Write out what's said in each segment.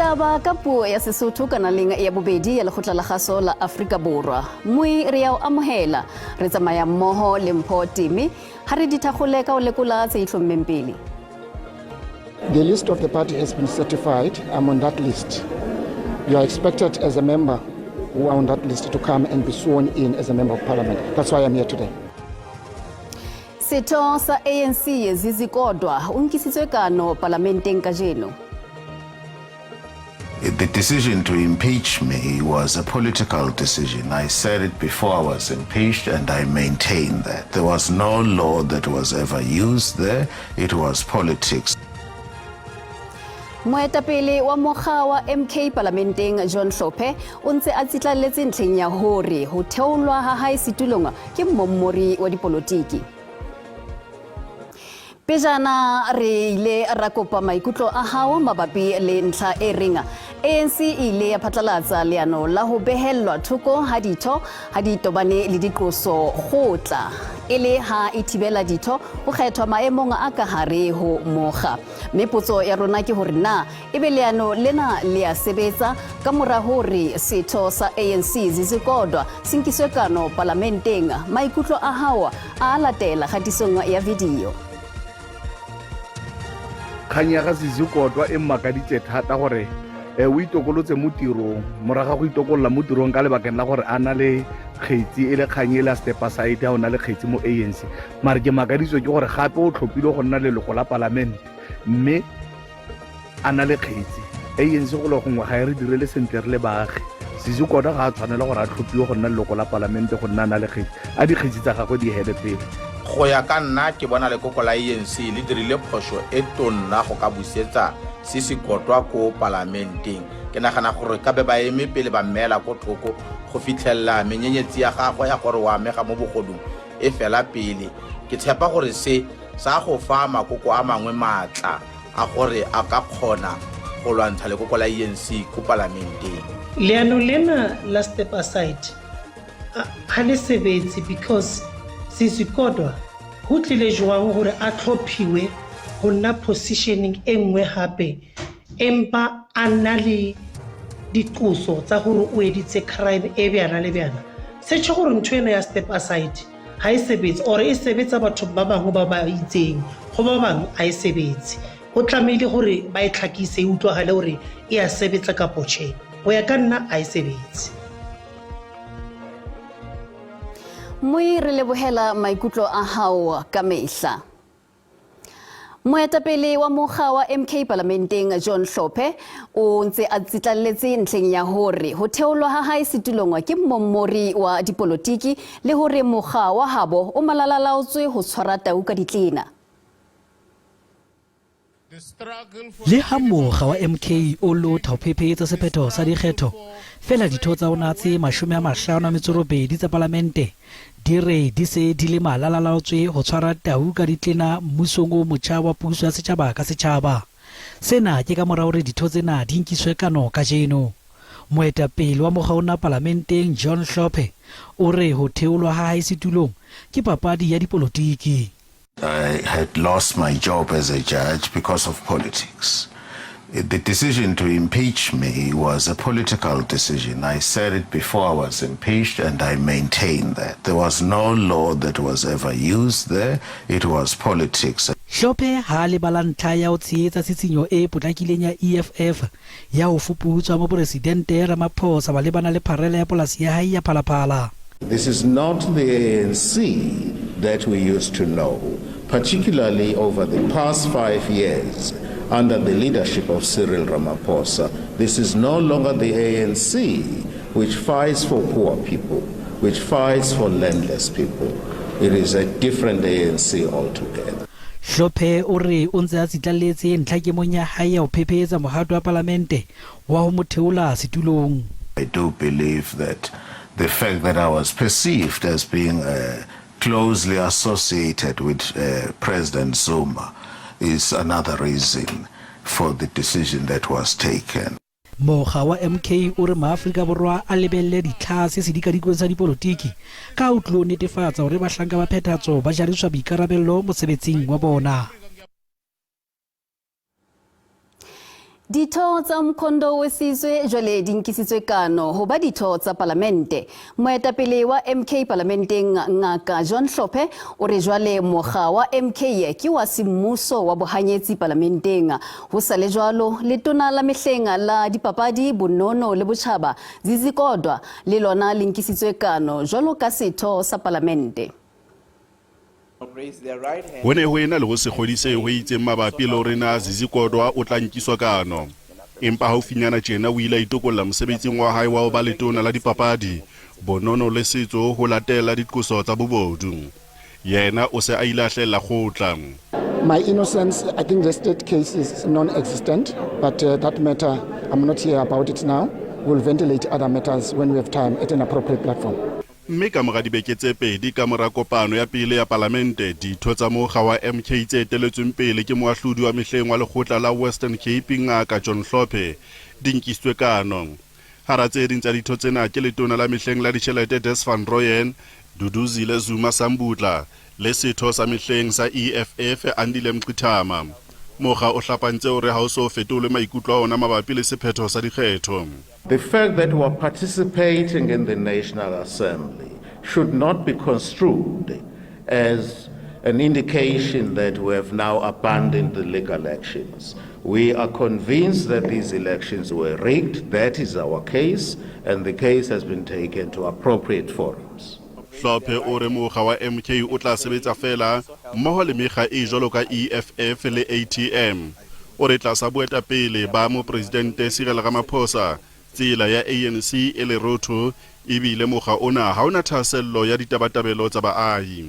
Ditaba ka puo ya Sesotho kanaleng ya bobedi ya Lekgotla la Kgaso la Afrika Borwa. Moi re ya o amohela. Re tsamaya mmoho le Mpho Teme ha re di thakgole ka ho lekola tse itlhommeng pele. The list of the party has been certified. I'm on that list. You are expected as a member who are on that list to come and be sworn in as a member of parliament. That's why I'm here today. Setho sa ANC Zizi Kodwa o nkisitswe kano palamenteng kajeno. The decision to impeach me was a political decision. I said it before I was impeached, and I maintain that. There was no law that was ever used there. It was politics. Moetapele wa mokga wa MK palamenteng John Hlophe o ntse a tsitlalletse ntlheng ya hore ho theolwa ha hae setulong ke mmommori wa dipolotiki. Pejana re ile ra kopa maikutlo a hao mabapi le ntlha e reng ANC e ile ya phatlalatsa leano la ho behellwa thoko ha ditho ha di tobane le diqoso kgotla e le ha e thibela ditho ho kgethwa maemong a ka hare ho mokga. Mme potso ya rona ke hore na ebe leano lena le a sebetsa ka mora hore setho sa ANC Zizi Kodwa se nkiswe kano palamenteng. Maikutlo a hao a latela kgatisong ya video. Kgang ya ga Zizi Kodwa e mmakaditse thata gore o itokolotse mo tirong morago ga go itokolola mo tirong ka lebakeng la gore a na le kgetsi e le kgang e le a step aside a o na le kgetsi mo ANC. Mare ke makaditswe ke gore gape o tlhophile go nna leloko la palamente mme a na le kgetsi. ANC go le gongwe ga e re direle sentle re le baagi. Zizi Kodwa ga a tshwanela gore a tlhophiwe go nna leloko la palamente go nna a na le kgetsi, a dikgetsi tsa gagwe di hele pele. Go ya ka nna ke bona lekoko la ANC le dirile phoso e tonna go ka busetsa Sisi Kodwa ko palamenteng. Ke nagana gore ka be ba eme pele ba mmeela ko thoko go fitlhelela menyenyetsi ya gagwe ya gore o amega mo bogodung e fela pele. Ke tshepa gore se sa go fa makoko a mangwe maatla a gore a ka kgona go lwantsha lekoko la ANC ko palamenteng. Leano lena la step aside ha le sebetse because Zizi Kodwa ho tlile jwang hore a tlhophiwe ho nna positioning e nngwe hape empa a nna le diqoso tsa hore o editse crime e bjana le bjana. Se tjho gore ntho ena ya step aside ha e sebetse or e sebetsa bathong ba bangwe ba ba itseng, go ba bangwe ha e sebetse. Ho tlamehile gore ba e tlhakise e utlwagale gore e a sebetsa kapo tjhe. Ho ya ka nna ha e sebetse. Moi re lebohela maikutlo a hao ka mehla. Moetapele wa mokga wa MK palamenteng John Hlophe o ntse a tsitlalletse ntlheng ya hore ho theolwa ha hae setulong ke mmommori wa dipolotiki le hore mokga wa habo o malalalaotswe ho tshwara tau ka ditlena. Le ha mokga wa MK o lotha ho phephetsa sephetho sa dikgetho, feela ditho tsa ona tse 58 tsa palamente di re di se di le malalalaotswe ho tshwara tau ka ditlena mmusong o motjha wa puso ya setjhaba ka setjhaba. Sena ke ka mora hore ditho tsena di nkiswe kano kajeno. Moetapele wa mokga ona palamenteng John Hlophe o re ho theolwa ha hae setulong ke papadi ya dipolotiki. I had lost my job as a judge because of politics. The decision to impeach me was a political decision. I said it before I was impeached, and I maintain that. There was no law that was ever used there. It was politics. Hlophe ha a lebala ntlha ya ho tshehetsa tshitshinyo e potlakileng ya EFF ya ho fuputswa Moporesidente Ramaphosa malebana le pharela ya polasi ya hae ya Phalaphala. This is not the ANC that we used to know, particularly over the past 5 years under the leadership of Cyril Ramaphosa. This is no longer the ANC which fights for poor people, which fights for landless people. It is a different ANC altogether. Hlophe o re o ntse a tsitlalletse ntlhakemong ya hae ya ho phephetsa mohato wa palamente wa ho mo theola setulong. I do believe that the fact that I was perceived as being closely associated with President Zuma is another reason for the decision that was taken. Mokga wa MK o re maAfrika Borwa a lebelle ditlhase sedikadikong sa dipolotiki ka ho tlilo netefatsa hore bahlanka ba phethahatso ba jariswa boikarabello mosebetsing wa bona. Ditho tsa Umkhonto weSizwe jwale di nkisitswe kano ho ba ditho tsa palamente. Moetapele wa MK palamenteng Ngaka John Hlophe o re jwale mokga wa MK ke wa semmuso wa bohanyetsi palamenteng. Ho sa le jwalo, letona la mehleng la dipapadi, bonono le botjhaba Zizi Kodwa le lona le nkisitswe kano jwalo ka setho sa palamente. Ho ne ho ena le ho se kgodisehe ho itseng mabapi le hore na Zizi Kodwa o tla nkiswa kano. Empa haufinyana tjena o ile a itokolla mosebetsing wa hae wa ho ba letona la dipapadi, bonono le setso ho latela diqoso tsa bobodu. Yena o se a ile a hlahella kgotla. My innocence, I think the state case is non-existent, but that matter, I'm not here about it now. We'll ventilate other matters when we have time at an appropriate platform. Mme kamora dibeke tse pedi kamora kopano ya pele ya palamente, ditho tsa mokga wa MK tse eteletsweng pele ke moahlodi wa mehleng wa lekgotla la Western Cape Ngaka John Hlophe di nkisitswe kano. Hara tse ding tsa ditho tsena ke letona la mehleng la ditjhelete Des van Rooyen, Duduzile Zuma Sambudla le setho sa mehleng sa EFF Andile Mngxitama. Mokga o hlapantse hore ha o so fetolwe maikutlo a ona mabapi le sephetho sa dikgetho. The fact that we are participating in the National Assembly should not be construed as an indication that we have now abandoned the legal actions. We are convinced that these elections were rigged. That is our case, and the case has been taken to appropriate forums. Hlophe o re mokga wa MK o tla sebetsa feela mmoho le mekga e jwalo ka EFF le ATM. O re tlasa boetapele ba Mopresidente Cyril Ramaphosa, tsela ya ANC e lerotho ebile mokga ona ha ona thahasello ya ditabatabelo tsa baahi.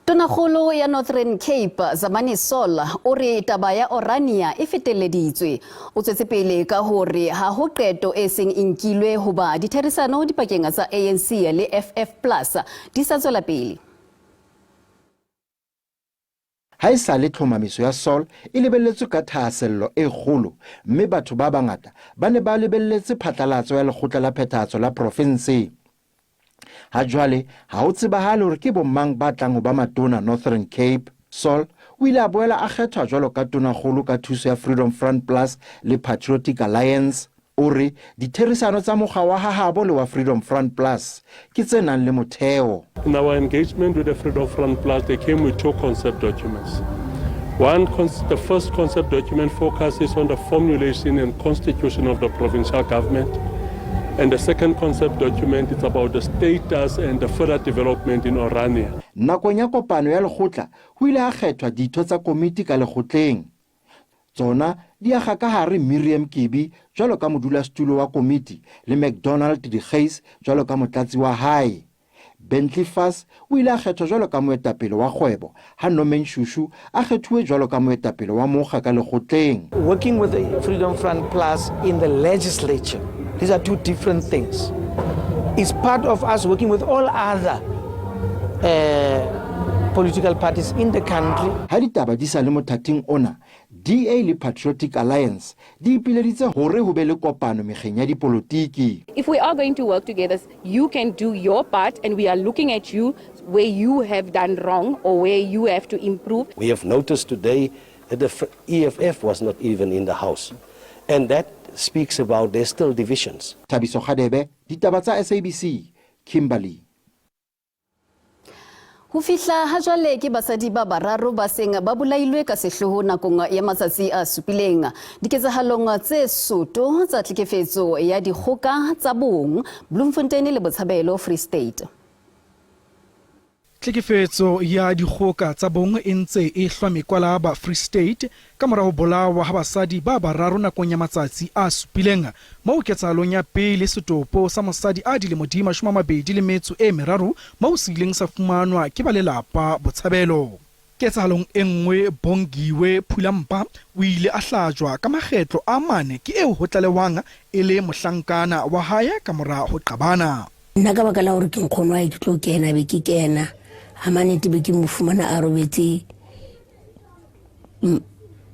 Tonakgolo ya Northern Cape Zamani Saul o re taba ya Orania e fetelleditswe. O tswetse pele ka hore ha ho qeto e seng e nkilwe hoba ditherisano dipakeng tsa ANC le FF Plus di sa tswela pele. Ha e sale tlhomamiso ya Saul e lebelletswe ka thahasello e kgolo mme batho ba bangata ba ne ba lebelletse phatlalatso ya lekgotla la phethahatso la profinse. Ha jwale ha ho tsebahale hore ke bomang ba tlang ho ba matona Northern Cape. Saul o ile a boela a kgethwa jwalo ka tonakgolo ka thuso ya Freedom Front Plus le Patriotic Alliance. O re ditherisano tsa mokga wa hahabo le wa Freedom Front Plus ke tse nang le motheo. In our engagement with the Freedom Front Plus, they came with two concept documents. One, the first concept document focuses on the formulation and constitution of the provincial government. And the second concept document is about the status and the further development in Orania. Nakong ya kopano ya lekgotla ho ile ha kgethwa ditho tsa komiti ka lekgotleng. Tsona di akga ka hare Miriam Kibi jwalo ka modulasetulo wa komiti le McDonald Dikgeis jwalo ka motlatsi wa hae. Bentley Fass o ile a kgethwa jwalo ka moetapele wa kgwebo ha Norman Shushu a kgethuwe jwalo ka moetapele wa mokga ka lekgotleng. Working with the Freedom Front Plus in the legislature, these are two different things. It's part of us working with all other political parties in the country. Ha ditaba di sa le mothating ona, DA le Patriotic Alliance di ipileditse hore ho be le kopano mekgeng ya dipolotiki. If we are going to work together, you can do your part and we are looking at you where you have done wrong or where you have to improve. We have noticed today that the EFF was not even in the house. And that speaks about there's still divisions. Thabiso Kgadebe, ditaba tsa SABC, Kimberley. Ho fihla ha jwale ke basadi ba bararo ba seng ba bolailwe ka sehloho nakong ya matsatsi a supileng diketsahalong tse soto tsa tlhekefetso ya dikgoka tsa bong Bloemfontein le Botshabelo Free State. Tlhekefetso ya dikgoka tsa bong e ntse e hlwa mekwalaba Free State ka mora ho bolawa ha basadi ba bararo nakong ya matsatsi a supileng moo ketsahalong ya pele setopo sa mosadi a dilemo di 23 moo se ileng sa fumanwa ke ba lelapa Botshabelo. Ketsahalong e nngwe Bongiwe Phulampa o ile a hlajwa ka makgetlo a mane ke eo ho tlalewang e le mohlankana wa hae ka mora ho qabana. Nna ka baka la hore ke nkgono wa hae ke tlo kena be ke kena ha manete be ke mo fumana a robetse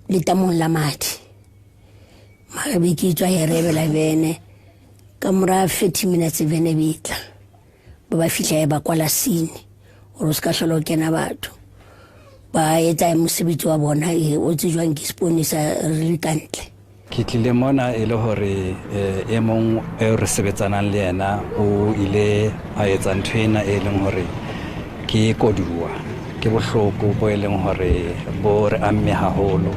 letamong la madi mara be ke tswa herebela bene ka mora 30 minutes bene be tla ba ba fihla e ba kwala sene gore o se ka hlola o kena batho. Ba etsa mosebetsi wa bona e o tsejwang ke seponesa re le ka ntle. Ke tlile mona e le hore e mong eo re sebetsanang le yena o ile a etsa ntho ena e leng hore ke koduwa, ke bohloko bo e leng hore bo re amme haholo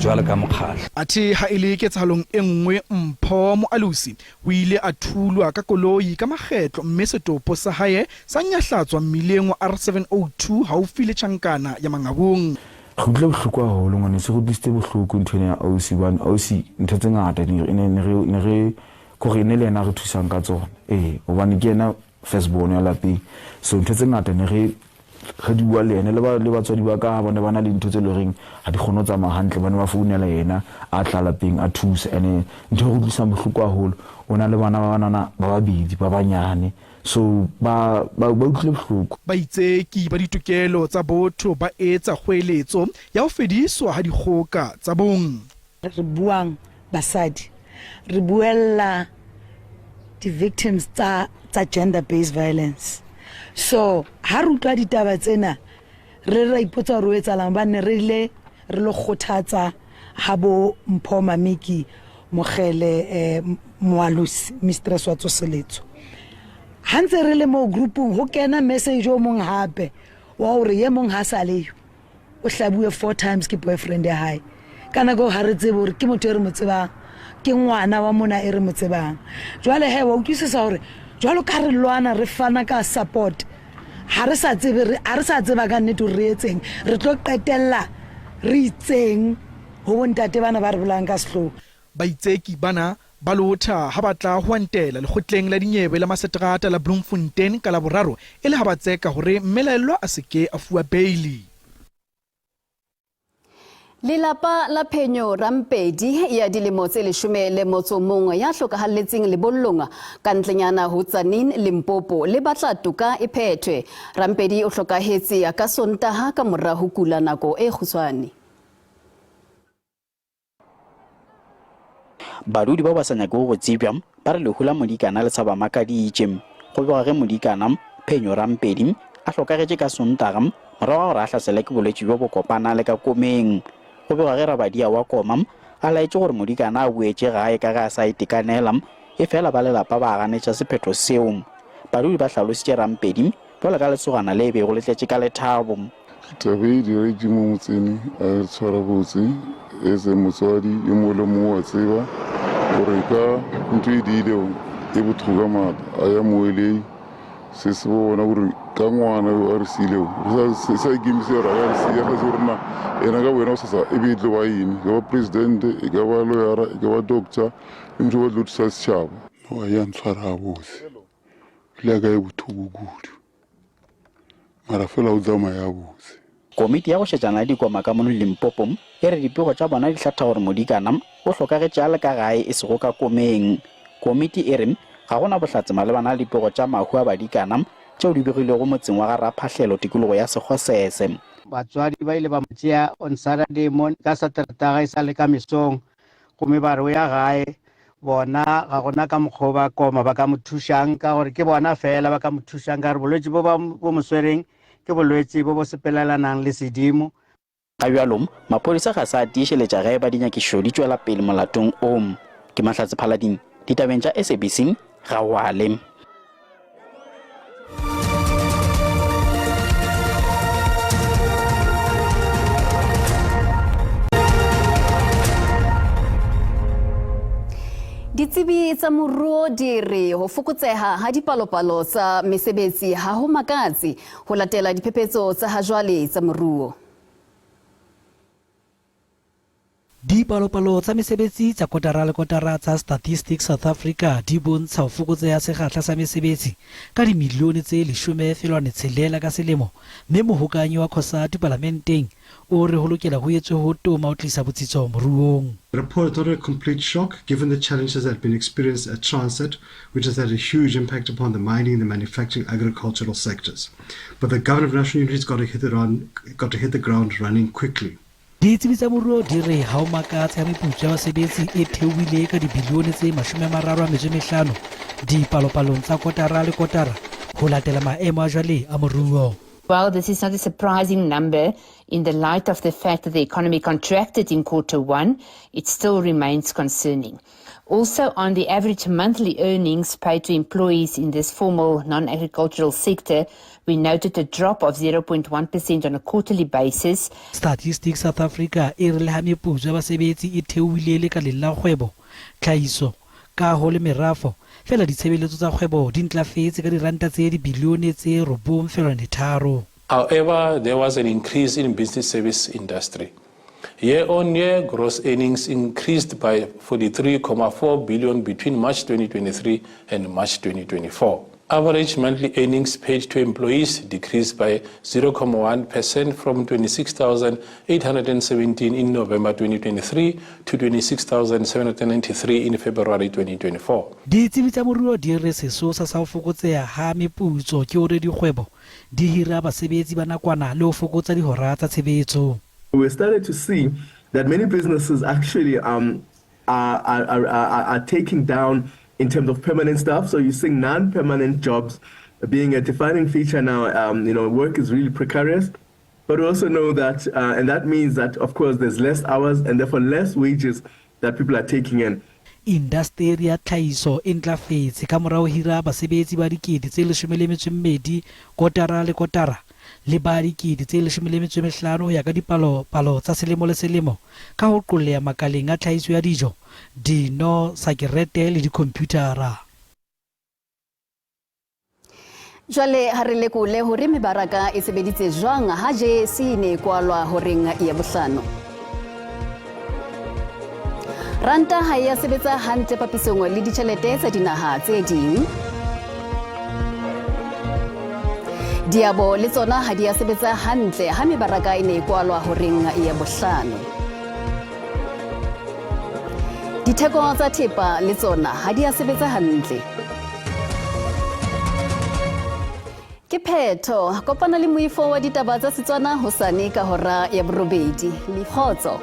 jwalo ka mokgatlo. Athe ha e le ketsahalong e nngwe, Mpho Moalosi o ile a thulwa ka koloi ka makgetlo mme setopo sa hae sa nyahlatswa mmileng wa R702 haufi le tjhankana ya Mangaung. Re utlwile bohloko haholo ngwaneso, re utlwisitse bohloko ntho ena ya ausi hobane ausi ntho tse ngata ne re ne re kore e ne le yena a re thusang ka tsona. Ee, hobane ke yena first born ya lapeng. So ntho tse ngata ne re re di bua le yena le ba le batswadi ba ka ha ba ne ba na le dintho tse leng horeng ha di kgone ho tsamaya hantle, ba ne ba founela yena a tla lapeng a thusa. Ene ntho e re utlwisang bohloko haholo, o na le bana ba banana ba babedi ba banyane. So ba ba ba utlwile bohloko. Baitseki ba ditokelo tsa botho ba etsa kgoeletso ya ho fediswa ha dikgoka tsa bong. Re buang basadi, re buella di-victims tsa tsa gender based violence. So ha re utlwa ditaba tsena re ra ipotsa hore o etsahalang hobane re ile re lo kgothatsa ha bo Mpho Mamiki Mokgele eh, Moalosi mistress wa tsoseletso. Ha ntse re le moo groupung ho kena message o mong hape wa hore ye mong ha sa leyo o hlabuwe 4 times ke boyfriend ya hae. Ka nako eo ha re tsebe hore ke motho e re mo tsebang, ke ngwana wa mona e re mo tsebang. Jwale he wa utlwisisa hore jwalo ka re lwana re fana ka support, ha re sa tsebe re ha re sa tseba ka nnete hore re etseng, re tlo qetella re itseng ho bontate bana ba re bolayang ka sehloho. Baitseki bana ba lotha ha ba tla hoantela lekgotleng la dinyewe la maseterata la Bloemfontein ka Laboraro e le ha ba tseka hore mmelaellwa a se ke a fuwa beili. Lelapa la Phenyo Rampedi ya dilemo tse 11 ya hlokahalletseng lebollong ka ntlenyana ho Tzaneen, Limpopo le batla toka e phethwe. Rampedi o hlokahetse ka Sontaha ka mora ho kula nako e kgutshwane. Badudi bao ba sa nyakego go tsebja ba re lehu la Modikana le sa ba makaditše. Go begwa ge Modikana, Phenyo Rampedi, a hlokagetše ka Sontaga morago ga gore a hlaselwe ke bolwetši bjo bo kopana le ka komeng. Go begwa ge rabadia wa koma a laetše gore Modikana a boetše gae ka ge a sa itekanela, efela ba lelapa ba ganetša sephetho seo. Badudi ba hlalositše Rampedi bjalo ka lesogana le bego le tletše ka lethabo. Taba e diretše mo motseng a re tshwara botse as a motswadi yo mongwe le mongwe wa tseba gore ka ntho e diilego e bothoko ka maatla a ya moelei se se bona gore ka ngwana yo a re siilego re sa ikemise gore a ka re sia ga se gore na ena ka boyena go sasa e be e tlo ba eng e ka ba president e ka ba lawyera e ka ba doctor e motho ba tlo thusa setšhaba. No a ya ntshwara gabotse pelo ya ka e bothoko kudu. Mara fela o tsamaya botse. Komiti ya go šetšana le dikoma ka mono Limpopo e re dipego tša bona di hlatha gore Modikana o hlokagetše a le ka gae e sego ka komeng. Komiti e re ga go na bohlatse malebana le dipego tša mahu a badikana tšeo di begilwego motseng wa ga Raphahlelo tikologo ya Sekgosese. Batswadi ba ile ba mo tšea on Saturday morning, ka Sateretaga e sa le ka mesong, gomme ba re o ya gae. Bona ga gona ka mokgwa o ba koma ba ka mo thušang, ka gore ke bona fela ba ka mo thušang, ka gore bolwetši bo ba bo mo swereng ke bolwetši bo bo sepelelanang le sedimo. Ga bjalo, maphodisa ga se a tiišeletša ge e ba dinyakišišo di tšwela pele molatong o. Ke Mahlatse Phalading, ditabeng tša SABC, Gawale. Ditsebi tsa moruo di re ho fokotseha ha dipalopalo tsa mesebetsi ha ho makatse ho latela diphephetso tsa hajwale tsa moruo. Dipalopalo tsa mesebetsi tsa kotara le kotara tsa Statistics South Africa di bontsha ho fokotseha sekgahla sa mesebetsi ka dimilione tse 10.6 ka selemo mme mohokanyi wa Cosatu palamenteng o re ho lokela ho etswe ho toma ho tlisa botsitso moruong. Report is not a complete shock given the challenges that have been experienced at Transnet, which has had a huge impact upon the mining, the manufacturing, agricultural sectors. But the government of national unity has got to hit it on, got to hit the ground running quickly. Ditsebi tsa moruo di re ha ho makatse ha meputso ya basebetsi e theohile ka dibilione tse 35 dipalopalong tsa kotara le kotara ho latela maemo a jwale a moruo. While this is not a surprising number in the light of the fact that the economy contracted in quarter one, it still remains concerning. Also, on the average monthly earnings paid to employees in this formal non-agricultural sector, we noted a drop of 0.1% on a quarterly basis. Statistics South Africa e re le ha meputso ya basebetsi e theohile lekaleng la kgwebo, tlhahiso, kaho le merafo, feela ditshebeletso tsa kgwebo di ntlafetse ka diranta tse dibilione tse 9.3. However, there was an increase in business service industry. Year on year, gross earnings increased by 43.4 billion between March 2023 and March 2024. Average monthly earnings paid to employees decreased by 0.1% from 26,817 in November 2023 to 26,793 in February 2024. Ditsebi tsa moruo di re sesosa sa ho fokotseha ha meputso ke hore dikgwebo di hira basebetsi ba nakwana le ho fokotsa dihora tsa tshebetso. We started to see that many businesses actually are taking down in terms of permanent staff. So you're seeing non-permanent jobs being a defining feature now. Work is really precarious. But we also know that, and that means that, of course, there's less hours and therefore less wages that people are taking in. Indasteri ya tlhahiso e ntlafetse ka mora ho hira basebetsi ba 12,000 kotara le kotara le ba 15,000 ho ya ka dipalopalo tsa selemo le selemo ka ho qolleha makaleng a tlhahiso ya dijo, dino, sakerete le dikhomputara. Jwale ha re lekole hore mebaraka e sebeditse jwang ha JSE e ne e kwalwa horeng ya bohlano. Ranta ha e a sebetsa hantle papisong le ditjhelete tsa dinaha tse ding. Diabo le tsona ha di a sebetsa hantle ha mebaraka e ne e kwalwa horeng ya bohlano. Ditheko tsa thepa le tsona ha di a sebetsa hantle. Ke phetho, kopana le moifo wa ditaba tsa Setswana hosane ka hora ya borobedi. Le kgotso.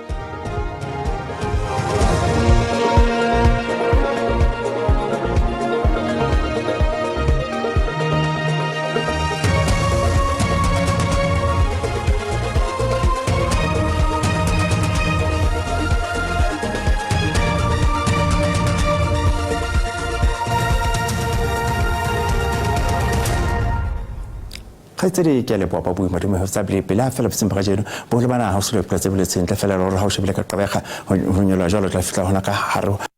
Kgaitsedi ke a leboha ba boima dume tsa pele pele ha fela boseng ba kajeno boholo ba naha ho se le tse boletseng ntle fela le hore ha o shebile ka qabega ho nyoloha jwalo tla fihla hona ka hare.